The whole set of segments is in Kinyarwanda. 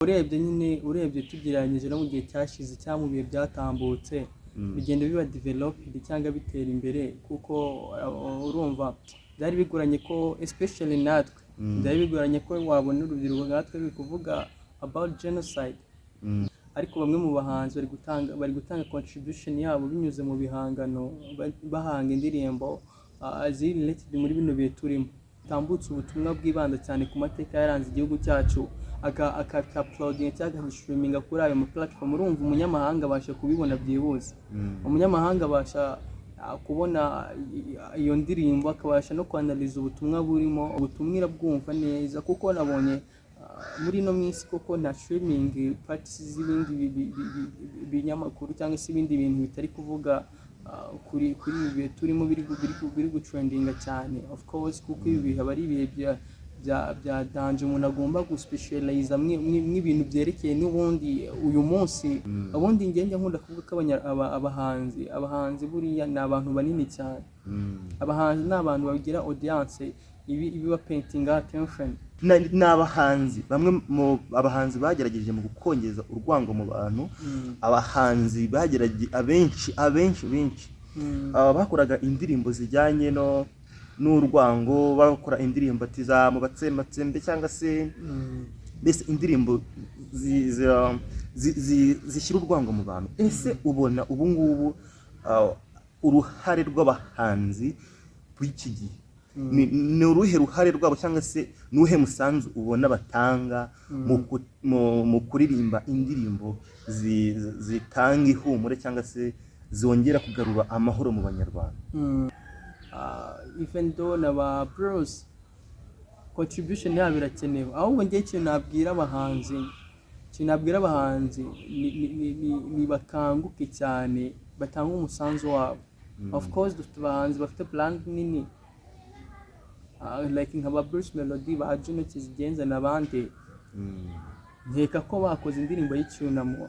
Urebye nyine, urebye tugereranyije no mu gihe cyashize cyangwa mu bihe byatambutse, bigenda biba developed cyangwa bitera imbere, kuko urumva byari bigoranye ko, especially natwe, byari bigoranye ko wabona urubyiruko nkatwe ruri kuvuga about genocide. Ariko bamwe mu bahanzi bari gutanga contribution yabo binyuze mu bihangano, bahanga indirimbo ziri related muri bino bihe turimo, tambutse ubutumwa bwibanda cyane ku mateka yaranze igihugu cyacu, aka uploadinga cyangwa akagistreaminga kuri ayo ma platform. Urumva umunyamahanga abasha kubibona byihuse, umunyamahanga abasha kubona iyo ndirimbo, akabasha no kwanalyza ubutumwa burimo, ubutumwa irabwumva neza, kuko nabonye muri ino minsi koko nta streaming parties z'ibindi binyamakuru cyangwa se ibindi bintu bitari kuvuga kuri ibi bihe turimo biri gutrendinga cyane. Of course, kuko ibi bihe aba ari ibihe bya danger, umuntu agomba guspecializa mw'ibintu byerekeye n'ubundi uyu munsi. Ubundi njye njya nkunda kuvuga ko abahanzi buriya ni abantu banini cyane. Abahanzi ni abantu bagira audience ibi painting attention. Ni abahanzi, bamwe mu abahanzi bagerageje mu gukongeza urwango mu bantu, abahanzi bagerageje, abenshi benshi bakoraga indirimbo zijyanye no n'urwango, bakora indirimbo ati za mu batsembatsembe cyangwa se mbese indirimbo zishyira urwango mu bantu. Ese ubona ubu ngubu uruhare rw'abahanzi b'iki gihe ni uruhe ruhare rwabo, cyangwa se ni uwuhe musanzu ubona batanga mu kuririmba indirimbo zitanga ihumure cyangwa se zongera kugarura amahoro mu Banyarwanda? Even though na ba Bruce contribution yabo irakenewe, ahubwo njye ikintu nabwira abahanzi ni bakanguke cyane, batange umusanzu wabo. Of course dufite abahanzi bafite brand nini, like nka ba Bruce Melody, ba Juno Kizigenza n'abandi. Nkeka ko bakoze indirimbo y'icyunamo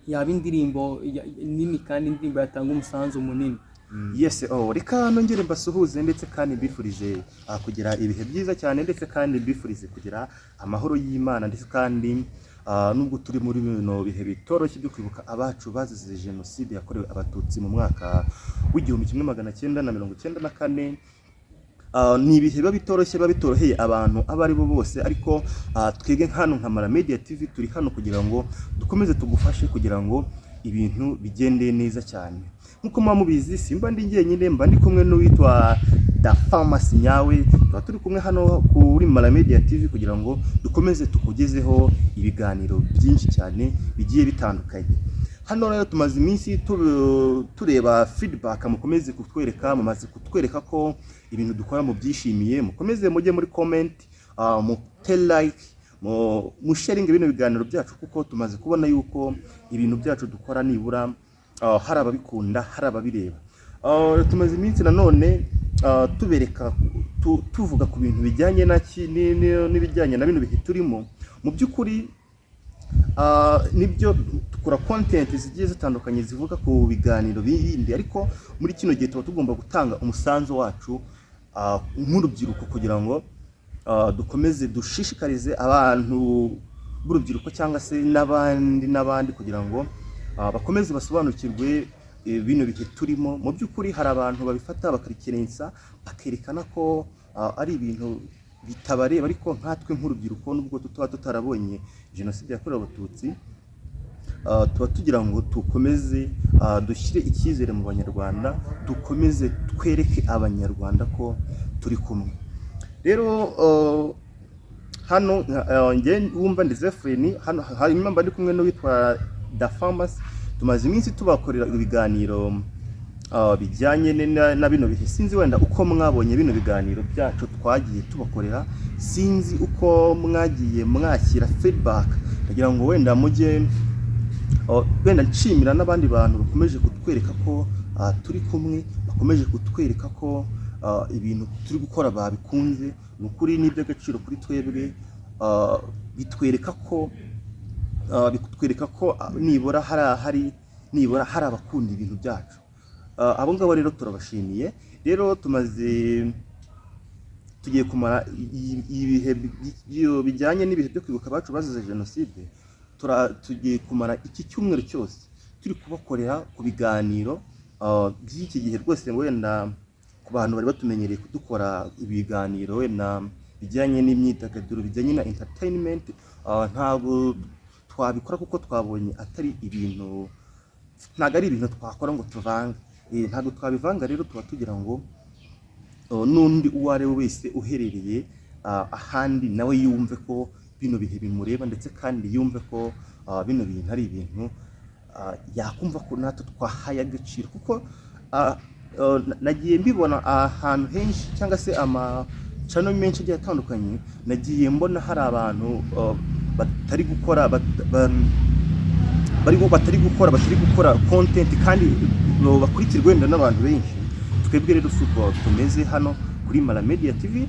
yaba indirimbo nini kandi indirimbo yatanga umusanzu munini. Yes, oh, reka nongere mbasuhuze ndetse kandi mbifurize kugira ibihe byiza cyane, ndetse kandi mbifurize kugira amahoro y'Imana, ndetse kandi nubwo turi muri bino bihe bitoroshye byo kwibuka abacu bazize Jenoside yakorewe Abatutsi mu mwaka w'1994, ni ibihe biba bitoroshye, biba bitoroheye abantu abo ari bo bose, ariko twebwe hano nka Mara Media TV turi hano kugira ngo dukomeze tugufashe kugira ngo ibintu bigende neza cyane. Nk'uko muba mubizi, simba ndi njyenyine, mba ndi kumwe n'uwitwa Da Pharmacy nyawe. Tuba turi kumwe hano kuri Mara Media TV kugira ngo dukomeze tukugezeho ibiganiro byinshi cyane bigiye bitandukanye. Hano rero tumaze iminsi tureba feedback mukomeze kutwereka. Mumaze kutwereka ko ibintu dukora mubyishimiye. Mukomeze mujye muri comment, mute like, musharinge bino biganiro byacu, kuko tumaze kubona yuko ibintu byacu dukora nibura hari ababikunda, hari ababireba. Tumaze iminsi nanone tubereka tuvuga ku bintu bijyanye n'ibijyanye na bino bihe turimo. Mu by'ukuri nibyo dukora content zigiye zitandukanye zivuga ku biganiro bindi, ariko muri kino gihe tuba tugomba gutanga umusanzu wacu nk'urubyiruko kugira ngo dukomeze dushishikarize abantu b'urubyiruko cyangwa se n'abandi n'abandi kugira ngo bakomeze basobanukirwe bino bihe turimo. Mu by'ukuri hari abantu babifata bakabikerensa, bakerekana ko ari ibintu bitabareba, ariko nkatwe nk'urubyiruko, nubwo tuba tutarabonye Jenoside yakorewe Abatutsi, tuba tugira ngo dukomeze dushyire icyizere mu Banyarwanda, dukomeze twereke Abanyarwanda ko turi kumwe. Rero hano njye wumva ndi Zephyrin hano, hanyuma mba ndi kumwe n'uwitwa Da Famous. Tumaze iminsi tubakorera ibiganiro bijyanye na bino bihe. Sinzi wenda uko mwabonye bino biganiro byacu twagiye tubakorera, sinzi uko mwagiye mwakira feedback. Ndagira ngo wenda mujye wenda nshimira n'abandi bantu bakomeje kutwereka ko turi kumwe, bakomeje kutwereka ko ibintu turi gukora babikunze. Ni ukuri ni iby'agaciro kuri twebwe, bitwereka ko nibura hari abakunda ibintu byacu. Abo ngabo rero turabashimiye. Rero tumaze Tugiye kumara ibihe bijyanye n'ibihe byo kwibuka abacu bazize jenoside. Tugiye kumara iki cyumweru cyose turi kubakorera ku biganiro by'iki gihe. Rwose wenda ku bantu bari batumenyereye kudukora ibiganiro wenda bijyanye n'imyidagaduro, bijyanye na entertainment, ntabwo twabikora kuko twabonye atari ibintu, ntabwo ari ibintu twakora ngo tuvange. Ntabwo twabivanga. Rero tuba tugira ngo n'undi uwo ari we wese uherereye ahandi nawe yumve ko bino bihe bimureba, ndetse kandi yumve ko bino bintu ari ibintu yakumva ko natwe twahaye agaciro, kuko nagiye mbibona ahantu henshi cyangwa se ama channel menshi agiye atandukanye, nagiye mbona hari abantu batari gukora batari gukora content kandi bakurikirwa wenda n'abantu benshi. Twebwe rero si uko tumeze. Hano kuri Mara Media TV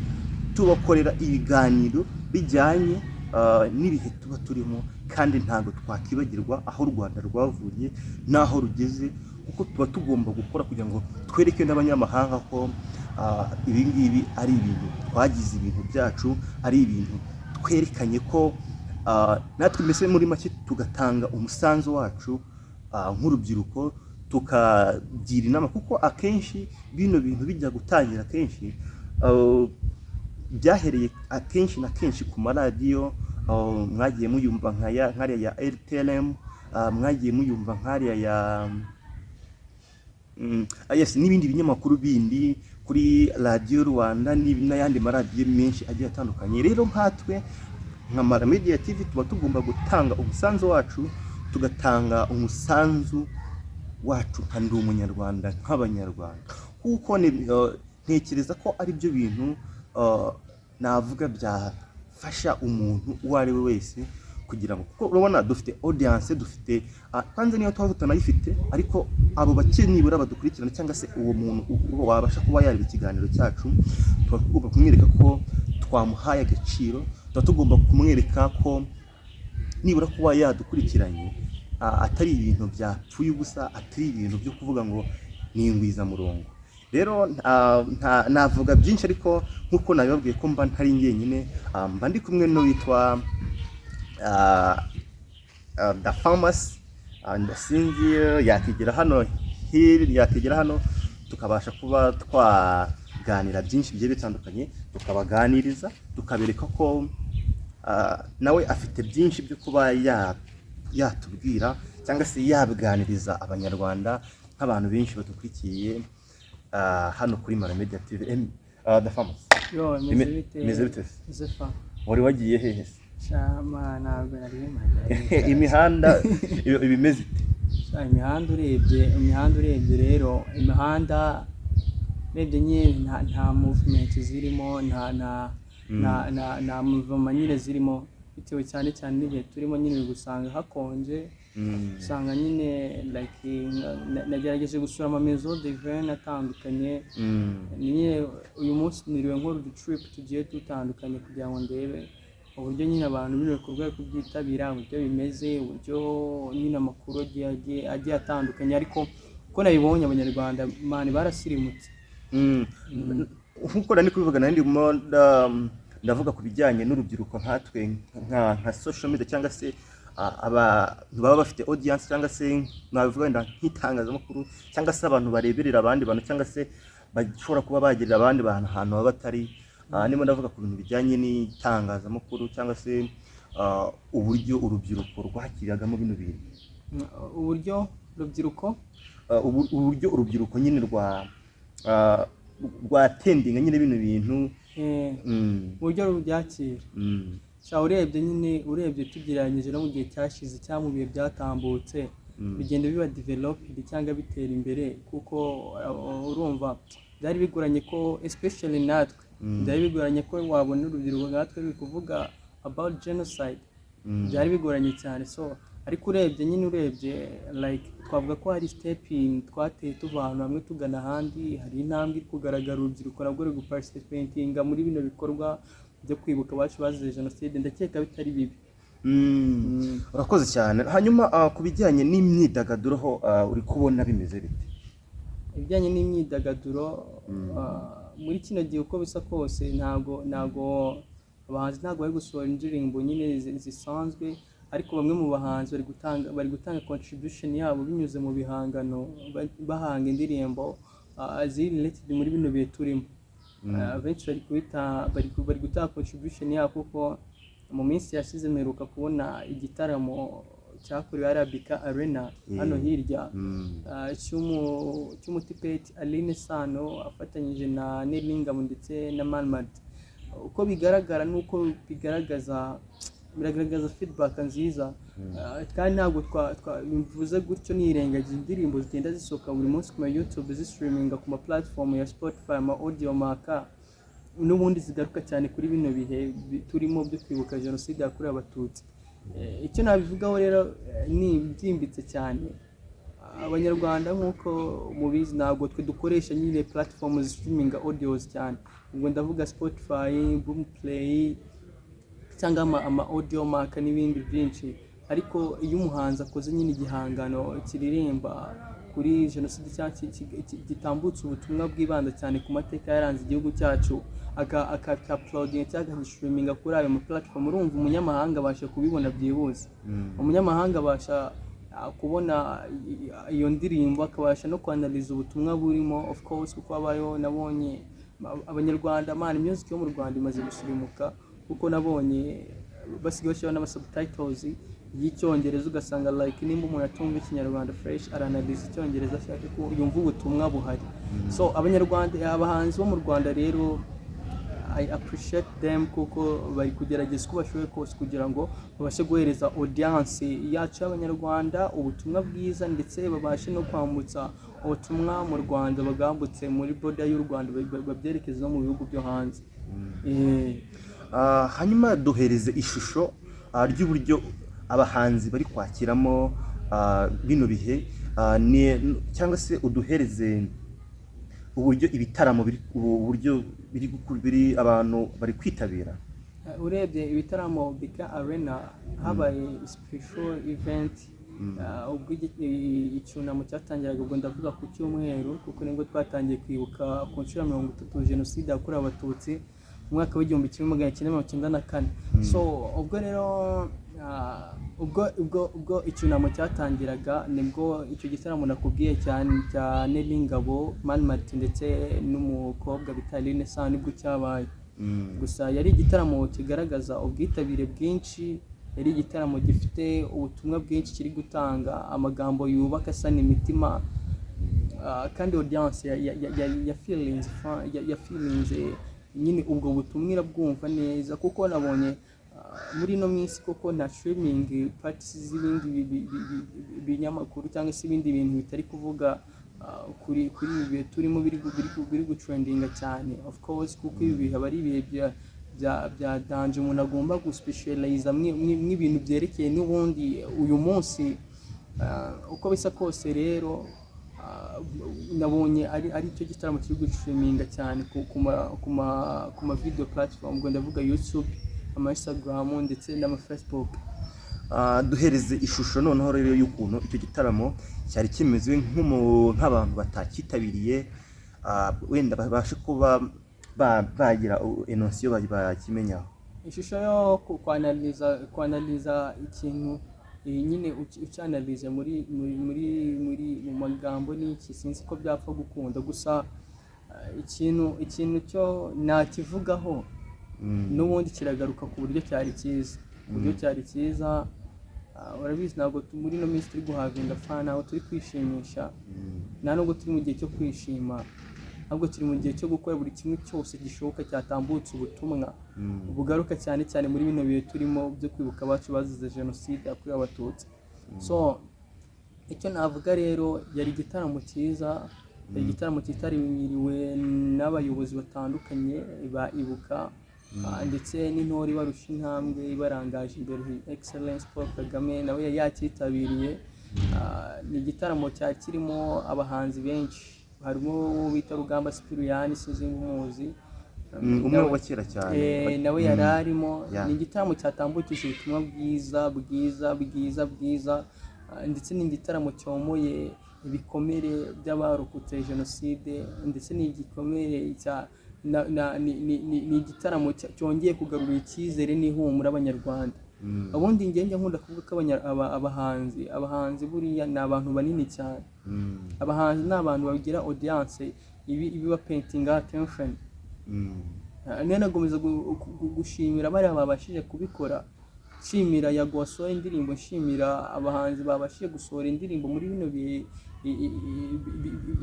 tubakorera ibiganiro bijyanye n'ibihe tuba turimo, kandi ntabwo twakibagirwa aho u Rwanda rwavuye n'aho rugeze, kuko tuba tugomba gukora kugira ngo twereke n'abanyamahanga ko ibi ngibi ari ibintu twagize, ibintu byacu, ari ibintu twerekanye ko natwe mbese muri make tugatanga umusanzu wacu nk'urubyiruko, tukagira inama, kuko akenshi bino bintu bijya gutangira, akenshi byahereye akenshi na kenshi ku maradiyo. Mwagiye muyumva nka ya nkariya ya RTLM, mwagiye muyumva nkariya ya yes, n'ibindi binyamakuru bindi kuri Radiyo Rwanda n'ayandi maradiyo menshi agiye atandukanye. Rero nkatwe nka Mara Media TV tuba tugomba gutanga umusanzu wacu, tugatanga umusanzu wacu nka Ndi Umunyarwanda, nk'Abanyarwanda, kuko ntekereza ko ari byo bintu navuga byafasha umuntu uwo ari we wese kugira ngo, kuko urabona dufite audience, dufite kwanza niyo twaba tutanayifite, ariko abo bake nibura badukurikirana, cyangwa se uwo muntu wabasha kuba yareba ikiganiro cyacu, tuba tugomba kumwereka ko twamuhaye agaciro. Tuba tugomba kumwereka ko nibura kuba yadukurikiranye atari ibintu byapfuye ubusa, atari ibintu byo kuvuga ngo ni ingwizamurongo. Rero navuga byinshi, ariko nk'uko nabibabwiye ko mba ntari njyenyine, mba ndi kumwe n'uwitwa The Famous. Ndasinzi yakigera hano yakigera hano tukabasha kuba twaganira byinshi bigiye bitandukanye, tukabaganiriza, tukabereka ko nawe afite byinshi byo kuba yatubwira cyangwa se yabiganiriza Abanyarwanda nk'abantu benshi badukurikiye hano kuri Mara Media TV. The Famous. Yo, meze bite? Meze bite se? Zefa. Wari wagiye hehe se? Shama, ntabwo nari mpari. Imihanda iba imeze ite? Sha, imihanda urebye rero, imihanda urebye nyine nta movement zirimo, nta movement nyine zirimo, bitewe cyane cyane n'ibihe turimo nyine, uri gusanga hakonje. Usanga nyine like nagerageje gusura ama maison de vin atandukanye. Nyine uyu munsi niriwe nkora udu trip tugiye dutandukanye kugira ngo ndebe uburyo nyine abantu bino bikorwa bari kubyitabira, uburyo bimeze, uburyo nyine amakuru agiye atandukanye. Ariko uko nabibonye, Abanyarwanda man barasirimutse. Nk'uko nari kubivuga, nari ndimo ndavuga ku bijyanye n'urubyiruko nkatwe nka social media, cyangwa se abantu baba bafite audience, cyangwa se nabivuga wenda nk'itangazamakuru, cyangwa se abantu bareberera abandi bantu, cyangwa se bashobora kuba bagirira abandi bantu ahantu baba batari. Ndimo ndavuga ku bintu bijyanye n'itangazamakuru, cyangwa se uburyo urubyiruko rwakiragamo bino bintu. Uburyo urubyiruko Uburyo urubyiruko nyine rwatendinga nyine bino bintu. Uburyo rubyakira. Sha, urebye nyine, urebye tugereranyije no mu gihe cyashize cyangwa mu bihe byatambutse, bigenda biba developed cyangwa bitera imbere, kuko urumva byari bigoranye ko, especially natwe, byari bigoranye ko wabona urubyiruko nkatwe ruri kuvuga about genocide. Byari bigoranye cyane. So ariko urebye nyine, urebye like twavuga ko hari stepping twateye tuva ahantu hamwe tugana ahandi. Hari intambwe iri kugaragara, urubyiruko nabwo ruri guparticipatinga muri bino bikorwa byo kwibuka abacu bazize jenoside. Ndakeka bitari bibi. Urakoze cyane. Hanyuma ku bijyanye n'imyidagaduro ho uri kubona bimeze bite? Ibijyanye n'imyidagaduro, Muri kino gihe, uko bisa kose, ntabwo abahanzi ntabwo bari gusohora indirimbo nyine zisanzwe, ariko bamwe mu bahanzi bari gutanga contribution yabo binyuze mu bihangano, bahanga indirimbo ziri related muri bino bihe turimo. Benshi bari kubita bari gutanga contribution yabo, kuko mu minsi yashize mperuka kubona igitaramo cyakorewe BK Arena hano hirya, cy'umutipeti Aline Sano afatanyije na Nel Ngabo ndetse na Mani Martin. Uko bigaragara nuko biragaragaza feedback nziza. Kandi ntabwo bivuze gutyo nirengagiza indirimbo zigenda zisohoka buri munsi ku ma YouTube, zistreaminga ku ma platform ya Spotify, ama Audiomack, n'ubundi zigaruka cyane kuri bino bihe turimo byo kwibuka Jenoside yakorewe Abatutsi. Icyo nabivugaho rero, ni byimbitse cyane. Abanyarwanda, nk'uko mubizi, ntabwo twe dukoresha nyine platform streaming audios cyane. Ubwo ndavuga Spotify, Boomplay cyangwa ama Audiomack n'ibindi byinshi. Ariko iyo umuhanzi akoze nyine igihangano kiririmba kuri jenoside cyangwa gitambutsa ubutumwa bwibanda cyane ku mateka yaranze igihugu cyacu, akauploadinga cyangwa akagistreaminga kuri ayo ma platform, urumva umunyamahanga abasha kubibona byihuse. Umunyamahanga abasha kubona iyo ndirimbo, akabasha no kwanalyza ubutumwa burimo, of course, kuko habayeho, nabonye Abanyarwanda, man, music yo mu Rwanda imaze gusirimuka, kuko nabonye basigaye bashyiraho n'ama subtitles y'Icyongereza, ugasanga like nimba umuntu atumva Ikinyarwanda fresh, aranalyza Icyongereza ashaka ko yumva ubutumwa buhari. So Abanyarwanda, abahanzi bo mu Rwanda rero, I appreciate them, kuko bari kugerageza uko bashoboye kose kugira ngo babashe guhereza audience yacu y'Abanyarwanda ubutumwa bwiza, ndetse babashe no kwambutsa ubutumwa mu Rwanda, bagambutse muri border y'u Rwanda, babyerekeze no mu bihugu byo hanze. Hanyuma duhereze ishusho ry'uburyo abahanzi bari kwakiramo bino bihe, cyangwa se uduhereze uburyo ibitaramo biri, uburyo biri abantu bari kwitabira. Urebye ibitaramo, BK Arena habaye special event ubwo icyunamo cyatangiraga. Ubwo ndavuga ku cyumweru, kuko nibwo twatangiye kwibuka ku nshuro ya 30 Jenoside yakorewe Abatutsi mu mwaka w'1994. So ubwo rero ubwo icyunamo cyatangiraga, nibwo icyo gitaramo nakubwiye cyane cya Nel Ngabo, Mani Martin ndetse n'umukobwa bita Aline Sano nibwo cyabaye. Gusa yari igitaramo kigaragaza ubwitabire bwinshi, yari igitaramo gifite ubutumwa bwinshi kiri gutanga, amagambo yubaka, asana imitima. Kandi audience ya feelings nyine ubwo butumwa irabwumva neza, kuko nabonye muri ino minsi koko nta streaming parties z'ibindi binyamakuru cyangwa se ibindi bintu bitari kuvuga kuri ibi bihe turimo biri gutrendinga cyane, of course, kuko ibi bihe aba ari ibihe bya danger, umuntu agomba guspecializa mw'ibintu byerekeye n'ubundi uyu munsi. Uko bisa kose rero, nabonye ari cyo gitaramo kiri gustreaminga cyane ku ma video platform. Ubwo ndavuga YouTube, ama Instagram ndetse n'ama Facebook. Duhereze ishusho noneho rero y'ukuntu icyo gitaramo cyari kimeze, nk'abantu batakitabiriye, wenda babashe kuba bagira émotion bakimenyaho. Ishusho yo kwanalyza ikintu, nyine ucyanalyze muri mu magambo n'iki, sinzi ko byapfa gukunda. Gusa ikintu cyo nakivugaho, n'ubundi kiragaruka ku buryo cyari cyiza, ku buryo cyari cyiza. Urabizi, ntabwo muri ino minsi turi guhavinga fun, ntabwo turi kwishimisha, nta nubwo turi mu gihe cyo kwishima, ahubwo turi mu gihe cyo gukora buri kimwe cyose gishoboka cyatambutsa ubutumwa bugaruka cyane cyane muri bino bihe turimo byo kwibuka abacu bazize Jenoside yakorewe Abatutsi. So icyo navuga rero, yari igitaramo cyiza, yari igitaramo cyitabiriwe n'abayobozi batandukanye ba Ibuka, ndetse n'intore ibarusha intambwe, ibarangaje imbere, Excellence Paul Kagame, nawe yari yacyitabiriye. Ni igitaramo cyari kirimo abahanzi benshi, harimo uwo bita Rugamba Sipiriyani, sinzi niba umuzi. Umwe wa kera cyane. Nawe yari arimo. Yeah. Ni igitaramo cyatambukije ubutumwa bwiza bwiza bwiza bwiza, ndetse ni igitaramo cyomoye ibikomere by'abarokotse jenoside, ndetse ni igikomere cya ni igitaramo cyongeye kugarura icyizere n'ihumure Abanyarwanda. Ubundi njye njya nkunda kuvuga ko abahanzi buriya ni abantu banini cyane. Abahanzi ni abantu bagira audience ibi ibiba paying attention. Niyo nakomeza gushimira bariya babashije kubikora, nshimira Yago wasohoye indirimbo, nshimira abahanzi babashije gusohora indirimbo muri bino bihe,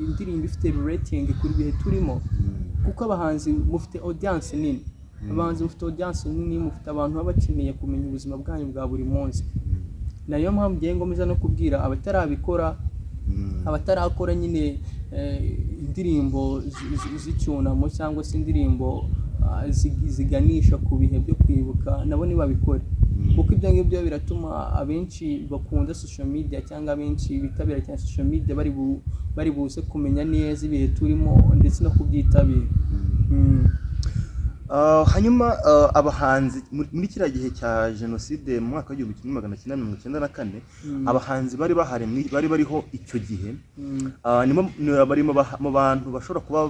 indirimbo ifite rating kuri bihe turimo, kuko abahanzi mufite audience nini. Abahanzi mufite audience nini, mufite abantu baba bakeneye kumenya ubuzima bwanyu bwa buri munsi. Nayo mpamvu ngiye ngomeza no kubwira abatarabikora, abatarakora nyine indirimbo z'icyunamo cyangwa se indirimbo ziganisha ku bihe byo kwibuka, nabo ntibabikore, kuko ibyo ngibyo biratuma abenshi bakunda social media cyangwa abenshi bitabira cyane social media bari buze kumenya neza ibihe turimo ndetse no kubyitabira. Hanyuma abahanzi muri kiriya gihe cya jenoside mu mwaka wa 1994, abahanzi bari bahari bari bariho icyo gihe, nimo bari mu bantu bashobora kuba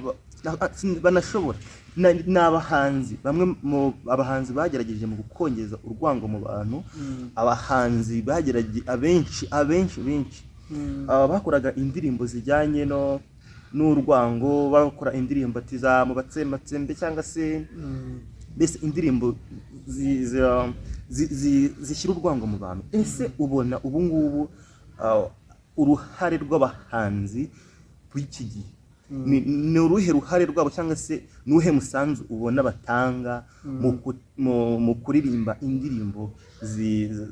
banashobora ni abahanzi, bamwe mu abahanzi bagerageje mu gukongeza urwango mu bantu. Abahanzi bagerageje abenshi abenshi benshi, bakoraga indirimbo zijyanye no n'urwango, bakora indirimbo ati za mu batsembatsembe cyangwa se mbese indirimbo zishyira urwango mu bantu. Ese ubona ubu ngubu uruhare rw'abahanzi b'iki gihe ni uruhe ruhare rwabo, cyangwa se ni uwuhe musanzu ubona batanga mu kuririmba indirimbo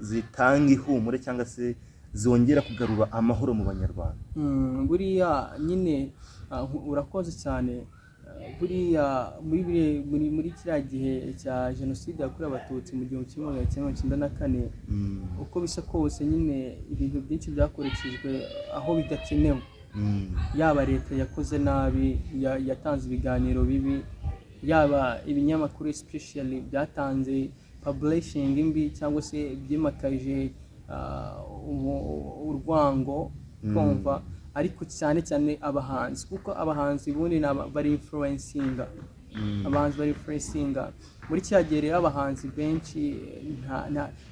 zitanga ihumure cyangwa se zongera kugarura amahoro mu Banyarwanda? Buriya nyine urakoze cyane. Buriya muri kiriya gihe cya jenoside yakorewe Abatutsi mu 1994, uko bisa kose nyine ibintu byinshi byakurikijwe aho bidakenewe. Yaba leta yakoze nabi, yatanze ibiganiro bibi, yaba ibinyamakuru especially byatanze publishing mbi cyangwa se byimakaje urwango, kumva. Ariko cyane cyane abahanzi, kuko abahanzi ubundi ni bari influencinga, abahanzi bari influencinga. Muri kiriya gihe rero abahanzi benshi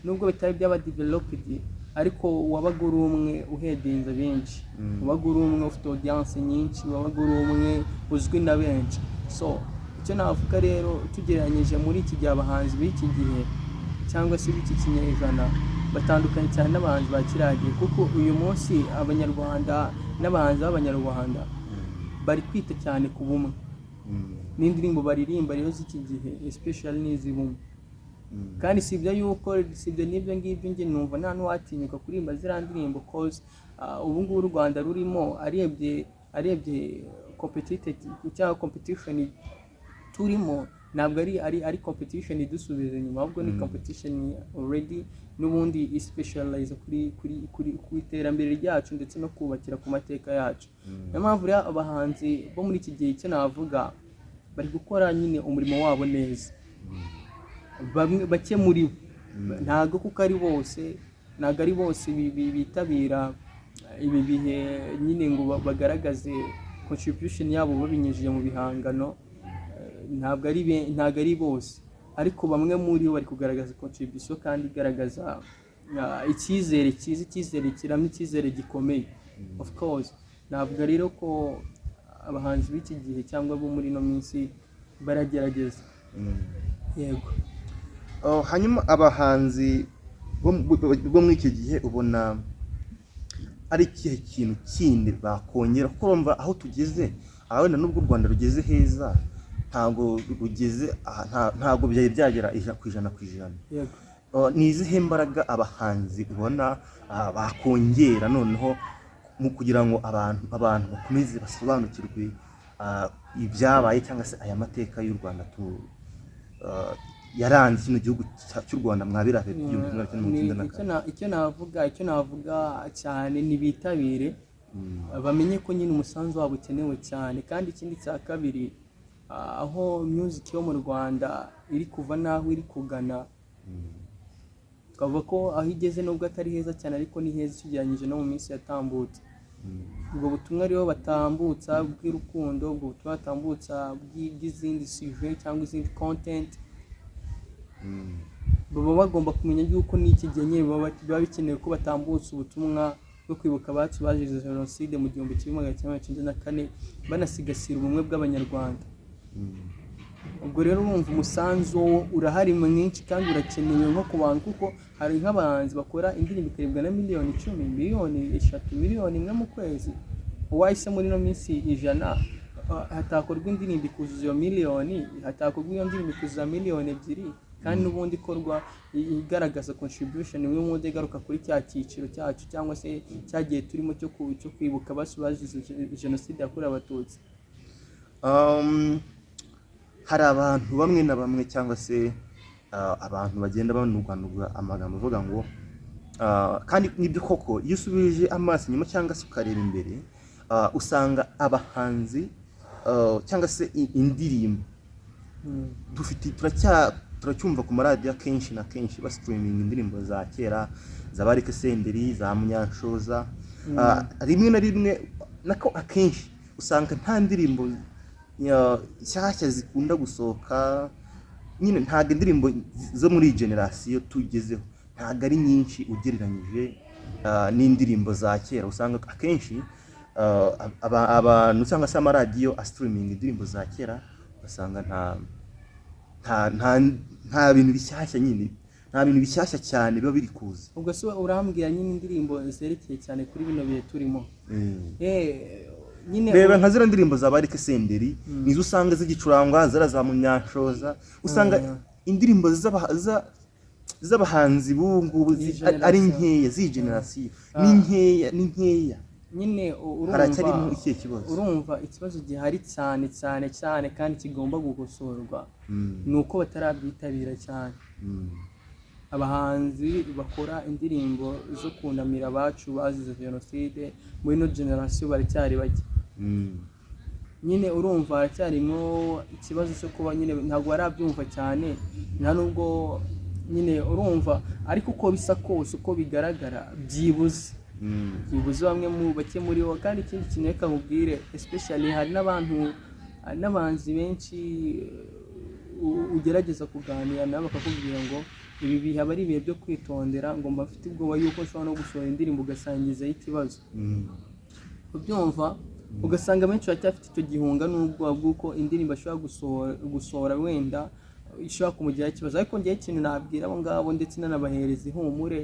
nubwo bitari byaba developed, ariko wabaga uri umwe uhedinze benshi, wabaga uri umwe ufite audience nyinshi, wabaga uri umwe uzwi na benshi. So icyo navuga rero, tugereranyije muri iki gihe, abahanzi b'iki gihe cyangwa se b'iki kinyejana batandukanye cyane n'abahanzi ba kiriya gihe, kuko uyu munsi Abanyarwanda n'abahanzi b'Abanyarwanda bari kwita cyane ku bumwe. N'indirimbo baririmba rero z'iki gihe especially n'iz'ubumwe. Kandi si ibyo yuko si ibyo n'ibyo ngibyo, njye numva nta n'uwatinyuka kuririmba ziriya ndirimbo, cause ubu ngubu u Rwanda rurimo, arebye competitive cyangwa competition turimo, ntabwo ari competition idusubiza inyuma, ahubwo ni competition already n'ubundi ispecialize kuri ku iterambere ryacu ndetse no kubakira ku mateka yacu. Niyo mpamvu rero abahanzi bo muri iki gihe, icyo navuga, bari gukora nyine umurimo wabo neza. Bamwe, bake muri bo, ntabwo kuko ari bose, ntabwo ari bose bitabira ibi bihe nyine ngo bagaragaze contribution yabo babinyujije mu bihangano. Ntabwo ari bose, ariko bamwe muri bo bari kugaragaza contribution kandi igaragaza icyizere cyiza, icyizere kiramye, icyizere gikomeye. Of course, navuga rero ko abahanzi b'iki gihe cyangwa bo muri ino minsi baragerageza, yego. Oh, hanyuma abahanzi bo muri iki gihe ubona ari ikihe kintu kindi bakongera? Kuko urumva aho tugeze aha, wenda nubwo u Rwanda rugeze heza, ntabwo rugeze ntabwo byari byagera 100%. Oh, ni izihe mbaraga abahanzi ubona bakongera noneho mu kugira ngo abantu bakomeze basobanukirwe ibyabaye cyangwa se aya mateka y'u Rwanda yaranze kino gihugu cy'u Rwanda mwabirahe 1994? Icyo navuga cyane ni bitabire, bamenye ko nyine umusanzu wabo ukenewe cyane. Kandi ikindi cya kabiri, aho music yo mu Rwanda iri kuva n'aho iri kugana, twavuga ko aho igeze nubwo atari heza cyane, ariko ni heza ugereranyije no mu minsi yatambutse. Ubwo butumwa rero batambutsa bw'urukundo, ubwo butumwa batambutsa bw'izindi sujet cyangwa izindi content, baba bagomba kumenya yuko n'iki gihe nyine biba bikenewe ko batambutsa ubutumwa bwo kwibuka abacu bazize jenoside mu 1994, banasigasira ubumwe bw'Abanyarwanda. Ubwo rero urumva umusanzu wo urahari mwinshi kandi urakenewe nko ku bantu, kuko hari nk'abahanzi bakora indirimbo ikarebwa na miliyoni 10, miliyoni 3, miliyoni 1 mu kwezi. Uwahise muri ino minsi 100 hatakorwa indirimbo ikuzuza iyo miliyoni, hatakorwa iyo ndirimbo ikuzuza miliyoni 2, kandi n'ubundi ikorwa igaragaza contribution imwe mu igaruka kuri cya cyiciro cyacu cyangwa se cya gihe turimo cyo kwibuka abacu bazize jenoside yakorewe Abatutsi. Hari abantu bamwe na bamwe cyangwa se abantu bagenda banugwanugwa amagambo avuga ngo kandi nibyo koko, iyo usubije amaso inyuma cyangwa se ukareba imbere, usanga abahanzi cyangwa se indirimbo dufite turacyumva ku maradiyo akenshi na kenshi ba-streaming indirimbo za kera za ba Eric Senderi, za Munyanshoza. Rimwe na rimwe nako akenshi usanga nta ndirimbo nshyashya zikunda gusohoka nyine. Ntabwo indirimbo zo muri iyi generasiyo tugezeho ntabwo ari nyinshi ugereranyije n'indirimbo za kera. Usanga akenshi abantu cyangwa se amaradiyo a-streaming indirimbo za kera, ugasanga nta bintu bishyashya nyine, nta bintu bishyashya cyane biba biri kuza. Ubwo se urambwira nyine indirimbo zerekeye cyane kuri bino bihe turimo? Nyine Reba nka ziriya ndirimbo za ba Eric Senderi, nizo usanga zigicurangwa, ziriya za Munyanshoza. Usanga indirimbo z'abahanzi b'ubu ngubu Iyi ari generation. nkeya z'iyi generasiyo, ni nkeya, ni nkeya. Nyine urumva Haracyarimo ikihe kibazo? Urumva ikibazo gihari cyane cyane cyane kandi kigomba gukosorwa ni uko batarabyitabira cyane. Abahanzi bakora indirimbo zo kunamira abacu bazize jenoside muri ino generasiyo baracyari bake. Nyine urumva haracyarimo ikibazo cyo kuba nyine ntabwo barabyumva cyane, nta nubwo nyine urumva, ariko uko bisa kose, uko bigaragara, byibuze bamwe mu bake muri bo. Kandi ikindi kintu reka nkubwire, especially hari n'abantu, hari n'abahanzi benshi ugerageza kuganira nabo bakakubwira ngo ibi bihe aba ari ibihe byo kwitondera, ngo mba mfite ubwoba yuko nshobora no gusohora indirimbo ugasangizaho ikibazo. Ubyumva, ugasanga benshi baracyafite icyo gihunga n'ubwoba bw'uko indirimbo ashobora gusohora wenda ishobora kumugiraho ikibazo. Ariko ngewe ikintu nabwira abo ngabo ndetse nanabahereza ihumure,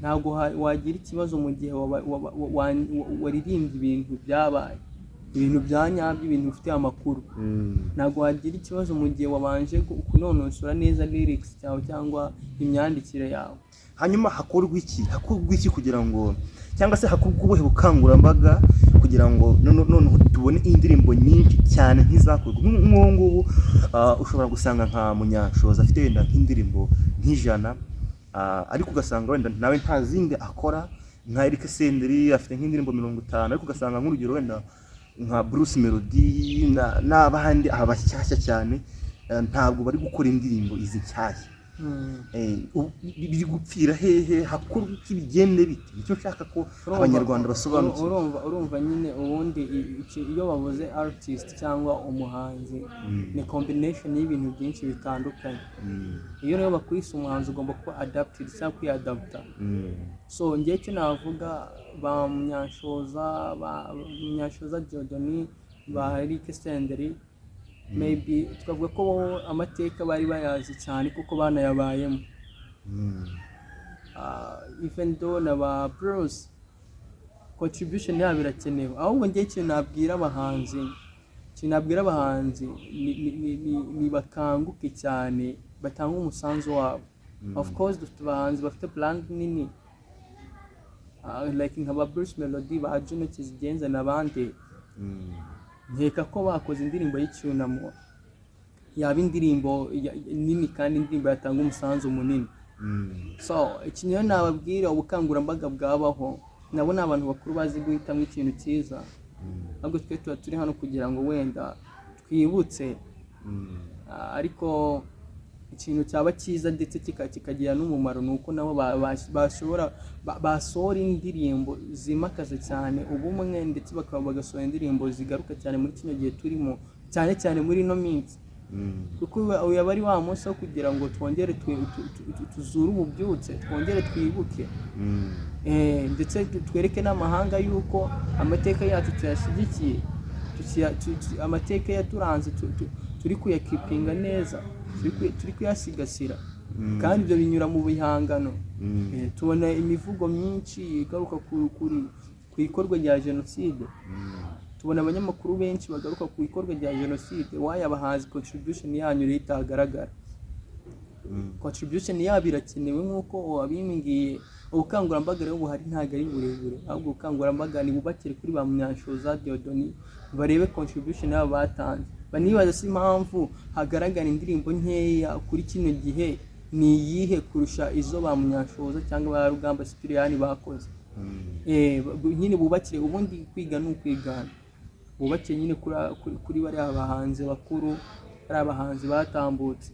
ntabwo wagira ikibazo mu gihe waririmbye ibintu byabaye, ibintu bya nyabyo, ibintu bifitiye amakuru. Ntabwo wagira ikibazo mu gihe wabanje kunonosora neza lyrics cyawe cyangwa imyandikire yawe. Hanyuma hakorwa iki kugira ngo, cyangwa se hakorwa ubuhe bukangurambaga kugira ngo noneho tubone indirimbo nyinshi cyane nk'izakorwa nk'ubu ngubu? Ushobora gusanga nka Munyanshoza afite wenda nk'indirimbo nk'100, ariko ugasanga wenda nawe nta zindi akora. Nka Eric Senderi afite nk'indirimbo 50, ariko ugasanga nk'urugero wenda nka Bruce Melody n'abandi aba bashyashya cyane, ntabwo bari gukora indirimbo izi nshyashya. Biri gupfira hehe? Hakorwa iki? Bigende bite? Nicyo nshaka ko Abanyarwanda basobanukirwa. Urumva nyine ubundi iyo bavuze artist cyangwa umuhanzi, ni combination y'ibintu byinshi bitandukanye. Iyo rero bakwise umuhanzi, ugomba kuba adapted cyangwa kwiyadapta. So njyewe icyo navuga, ba Munyanshoza, ba Munyanshoza Dieudonné, ba Eric Senderi, maybe twavuga ko bo amateka bari bayazi cyane kuko banayabayemo. Even though na ba Bruce, contribution yabo irakenewe. Ahubwo njyewe ikintu nabwira abahanzi ni bakanguke cyane, batange umusanzu wabo. Of course dufite abahanzi bafite brand nini, like nka ba Bruce Melody, ba Juno Kizigenza n'abandi. Nkeka ko bakoze indirimbo y'icyunamo yaba indirimbo nini kandi indirimbo yatanga umusanzu munini. So ikintu rero nababwira, ubukangurambaga bwabaho. Nabo ni abantu bakuru bazi guhitamo ikintu cyiza. Ahubwo twe tuba turi hano kugira ngo wenda twibutse. Ariko Ikintu cyaba cyiza ndetse kikagira n'umumaro ni uko nabo bashobora basohora indirimbo zimakaza cyane ubumwe, ndetse bakaba bagasohora indirimbo zigaruka cyane muri kino gihe turimo, cyane cyane muri ino minsi, kuko uyu aba ari wa munsi wo kugira ngo twongere tuzure ububyutse, twongere twibuke, ndetse twereke n'amahanga yuko amateka yacu tuyashyigikiye, amateka yaturanze turi kuyakeepinga neza, turi kuyasigasira, kandi ibyo binyura mu bihangano. Tubona imivugo myinshi igaruka ku ikorwa rya jenoside, tubona abanyamakuru benshi bagaruka ku ikorwa rya jenoside. Why abahanzi contribution yanyu rero itagaragara? Contribution yabo irakenewe nk'uko wabimbwiye. Ubukangurambaga rero buhari ntabwo ari burebure, ahubwo ubukangurambaga nibubakire kuri ba Munyanshoza Dieudonné, barebe contribution yabo batanze, banibaza se impamvu hagaragara indirimbo nkeya kuri kino gihe ni iyihe kurusha izo ba Munyanshoza cyangwa ba Rugamba Sipiriyani bakoze. Nyine bubakire, ubundi kwiga ni ukwigana, bubakire nyine kuri bariya bahanzi bakuru, bariya bahanzi batambutse.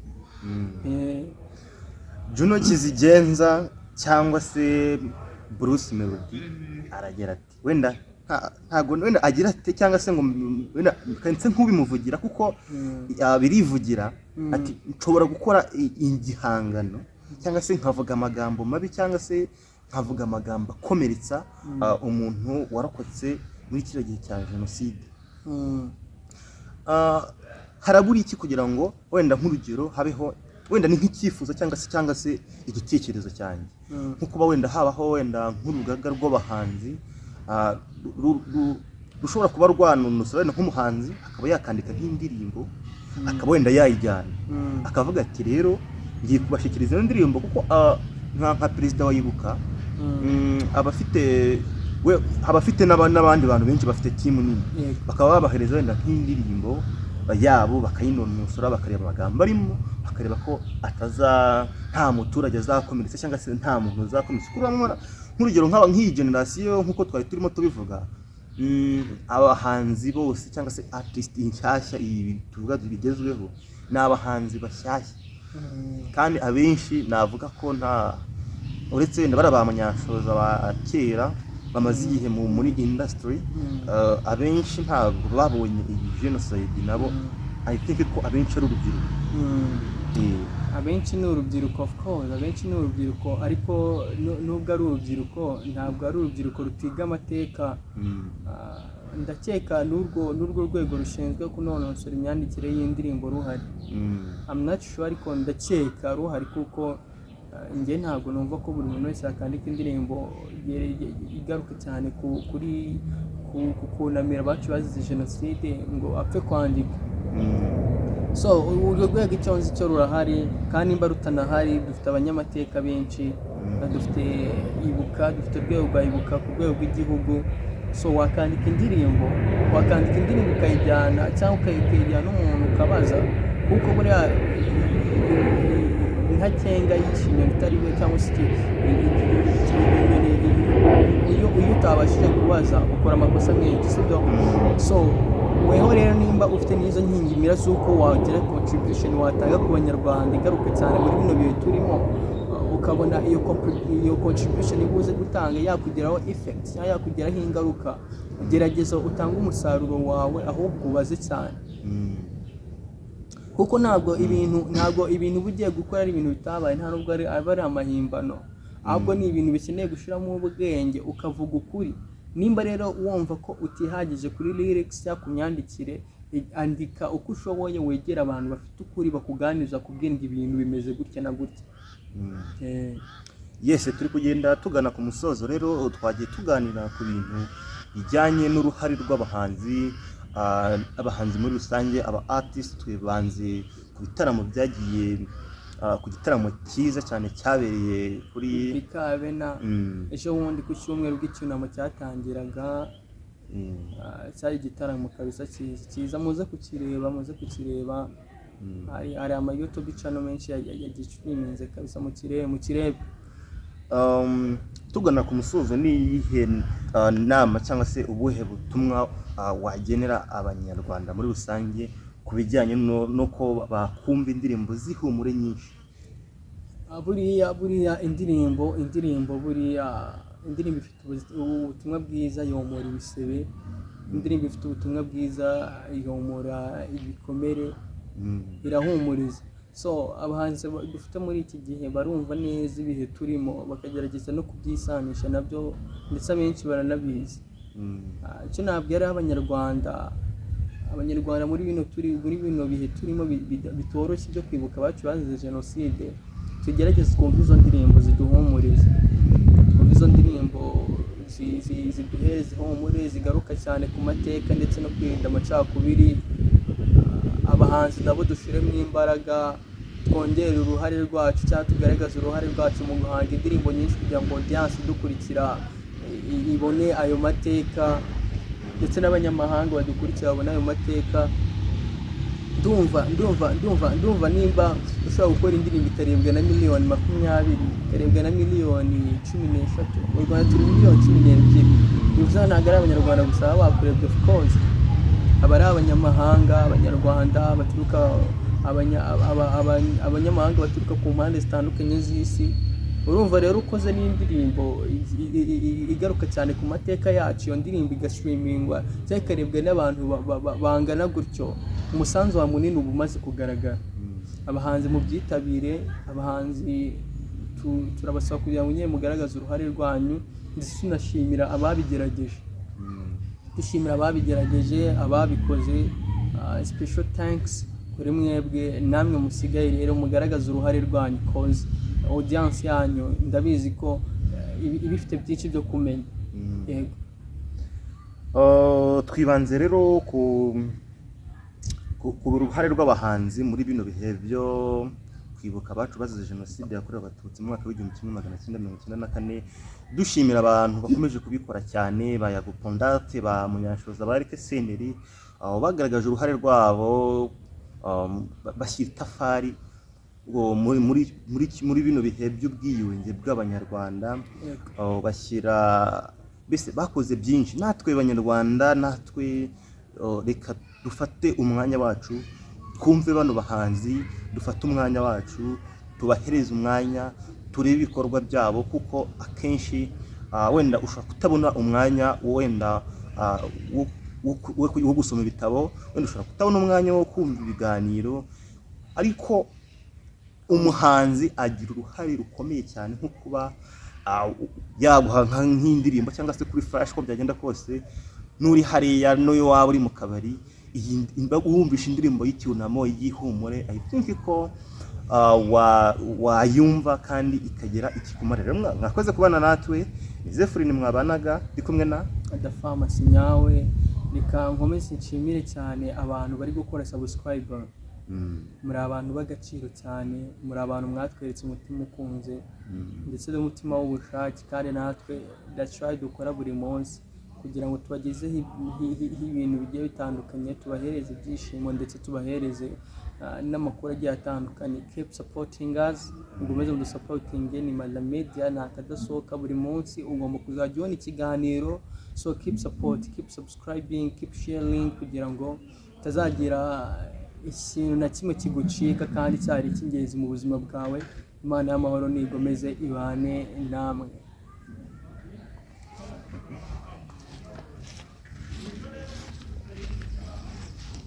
Juno Kizigenza cyangwa se Bruce Melody aragira ati wenda ntago wenda agira ati cyangwa se ngo wenda nse nk'ubimuvugira kuko birivugira, ati nshobora gukora igihangano cyangwa se nkavuga amagambo mabi cyangwa se nkavuga amagambo akomeretsa umuntu warokotse muri kiriya gihe cya jenoside. Harabura iki kugira ngo wenda nk'urugero habeho, wenda ni nk'icyifuzo cyangwa se igitekerezo cyanjye, nko kuba wenda habaho wenda nk'urugaga rw'abahanzi rushobora kuba rwanonosora, wenda nk'umuhanzi akaba yakandika nk'indirimbo, akaba wenda yayijyana, akavuga ati rero ngiye kubashyikiriza ino ndirimbo, kuko nka perezida wa Ibuka aba afite we, aba afite n'abandi bantu benshi bafite team nini, bakaba babahereza wenda nk'indirimbo yabo bakayinonosora, bakareba amagambo arimo, bakareba ko ataza nta muturage azakomeretsa cyangwa se nta muntu uzakomeretsa. Kuko urabona nk'urugero nk'iyi generation, nk'uko twari turimo tubivuga, abahanzi bose cyangwa se artist inshyashya iyi tuvuga bigezweho ni abahanzi bashyashya, kandi abenshi navuga ko nta uretse wenda bari ba Munyanshoza ba kera bamaze igihe muri industry, abenshi ntabwo babonye iyi genocide nabo. I think ko abenshi ari urubyiruko. Abenshi ni urubyiruko, of course, abenshi ni urubyiruko, ariko nubwo ari urubyiruko, ntabwo ari urubyiruko rutiga amateka. Ndakeka n'urwo rwego rushinzwe kunonosora imyandikire y'indirimbo ruhari. I'm not sure, ariko ndakeka ruhari, kuko njye ntabwo numva ko buri muntu wese yakandika indirimbo igaruka cyane kuri ku kunamira abacu bazize jenoside ngo apfe kwandika. So urwo rwego icyo nzi cyo rurahari, kandi nimba rutanahari dufite abanyamateka benshi, dufite Ibuka, dufite urwego rwa Ibuka ku rwego rw'igihugu. So wakandika indirimbo ukayijyana cyangwa ukayijyana n'umuntu ukabaza, kuko buriya intakenga yishe inyoni itari we cyangwa se inyoni, iyo utabashije kubaza ukora amakosa menshi, sibyo? So weho rero nimba ufite n'izo nkingimira z'uko wagira contribution watanga ku Banyarwanda igaruka cyane muri bino bihe turimo, ukabona iyo contribution ibuze gutanga yakugeraho effect cyangwa yakugeraho ingaruka, gerageza utange umusaruro wawe, ahubwo ubaze cyane, kuko ntabwo ibintu uba ugiye gukora ari ibintu bitabaye, nta nubwo aba ari amahimbano, ahubwo ni ibintu bikeneye gushyiramo ubwenge ukavuga ukuri. Nimba rero wumva ko utihagije kuri lyrics cyangwa ku myandikire, andika uko ushoboye, wegere abantu bafite ukuri bakuganiriza, kubwira ngo ibintu bimeze gutya na gutya. Yes, turi kugenda tugana ku musozo. Rero twagiye tuganira ku bintu bijyanye n'uruhare rw'abahanzi, abahanzi muri rusange, aba artist. Twibanze ku bitaramo byagiye, ku gitaramo cyiza cyane cyabereye kuri Bikabena ejo bundi ku cyumweru bw'icyunamo cyatangiraga. Cyari igitaramo kabisa cyiza cyiza, muze kukireba, muze kukireba. Hari ama YouTube channel menshi yagistreaminze kabisa, mukirebe, mukirebe. Tugana ku musozo, ni iyihe nama cyangwa se ubuhe butumwa wagenera Abanyarwanda muri rusange? ku bijyanye no ko bakumva indirimbo z'ihumure nyinshi? Buriya indirimbo buriya indirimbo ifite ubutumwa bwiza yomora ibisebe, indirimbo ifite ubutumwa bwiza yomora ibikomere, irahumuriza. So abahanzi dufite muri iki gihe barumva neza ibihe turimo, bakagerageza no kubyisanisha nabyo, ndetse abenshi baranabizi. Icyo nabwira abanyarwanda muri bino bihe turimo bitoroshye byo kwibuka abacu bazize jenoside, tugerageze twumve izo ndirimbo ziduhumuriza, twumve izo ndirimbo ziduhereza ihumure, zigaruka cyane ku mateka ndetse no kwirinda amacakubiri. Abahanzi nabo dushyiremo imbaraga, twongere uruhare rwacu cyangwa tugaragaze uruhare rwacu mu guhanga indirimbo nyinshi kugira ngo audience idukurikira ibone ayo mateka, ndetse n'abanyamahanga badukurikira babone ayo mateka. Ndumva nimba ushobora gukora indirimbo ikarebwa na miliyoni 20, ikarebwa na miliyoni 13, mu Rwanda turi miliyoni 12, bivuze ngo ntabwo ari abanyarwanda gusa baba bakurebye, of course aba ari abanyamahanga, abanyarwanda baturuka abanyamahanga baturuka ku mpande zitandukanye z'isi. Urumva rero ukoze n'indirimbo igaruka cyane ku mateka yacu, iyo ndirimbo igastreamingwa cyangwa ikarebwa n'abantu bangana gutyo, umusanzu wa munini uba umaze kugaragara. Abahanzi mubyitabire, abahanzi turabasaba kugira ngo nyine mugaragaze uruhare rwanyu, ndetse tunashimira ababigerageje, dushimira ababigerageje, ababikoze, special thanks kuri mwebwe. Namwe musigaye rero mugaragaze uruhare rwanyu, cause audience yanyu ndabizi ko iba ifite byinshi byo kumenya. Yego. Twibanze rero ku ruhare rw'abahanzi muri bino bihe byo kwibuka abacu bazize jenoside yakorewe abatutsi mu mwaka w'1994, dushimira abantu bakomeje kubikora cyane, ba Yago Pondate, ba Munyanshoza, ba Eric Senderi, aho bagaragaje uruhare rwabo, bashyira itafari ngo muri bino bihe by'ubwiyunge bw'abanyarwanda. Aho bashyira, mbese bakoze byinshi. Natwe banyarwanda, natwe reka dufate umwanya wacu twumve bano bahanzi, dufate umwanya wacu tubahereze umwanya, turebe ibikorwa byabo, kuko akenshi wenda ushobora kutabona umwanya wenda wo gusoma ibitabo, wenda ushobora kutabona umwanya wo kumva ibiganiro, ariko umuhanzi agira uruhare rukomeye cyane nko kuba yaguha nk'indirimbo cyangwa se kuri flash. Uko byagenda kose, n'uri hariya n'uyo waba uri mu kabari, iyi wumvisha indirimbo y'icyunamo, y'ihumure, I think ko wayumva kandi ikagira ikikumarira. Mwakoze kubana natwe. Ni Zefurini mwabanaga, ndi kumwe na The Pharmacy nyawe. Reka nkomeze nshimire cyane abantu bari gukora subscribe. Muri abantu b'agaciro cyane, muri abantu mwatweretse umutima ukunze ndetse n'umutima w'ubushake, kandi natwe that's why dukora buri munsi kugira ngo tubagezeho ibintu bigiye bitandukanye, tubahereze ibyishimo ndetse tubahereze n'amakuru agiye atandukanye. Keep supporting us, mukomeze mudusupportinge. Ni Mala Media, ni akadasohoka, buri munsi ugomba kuzajya ubona ikiganiro. So keep support, keep subscribing, keep sharing, kugira ngo utazagira ikintu na kimwe kigucika kandi cyari icy'ingenzi mu buzima bwawe. Imana y'amahoro nigomeze ibane namwe.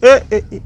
Eh, eh, eh.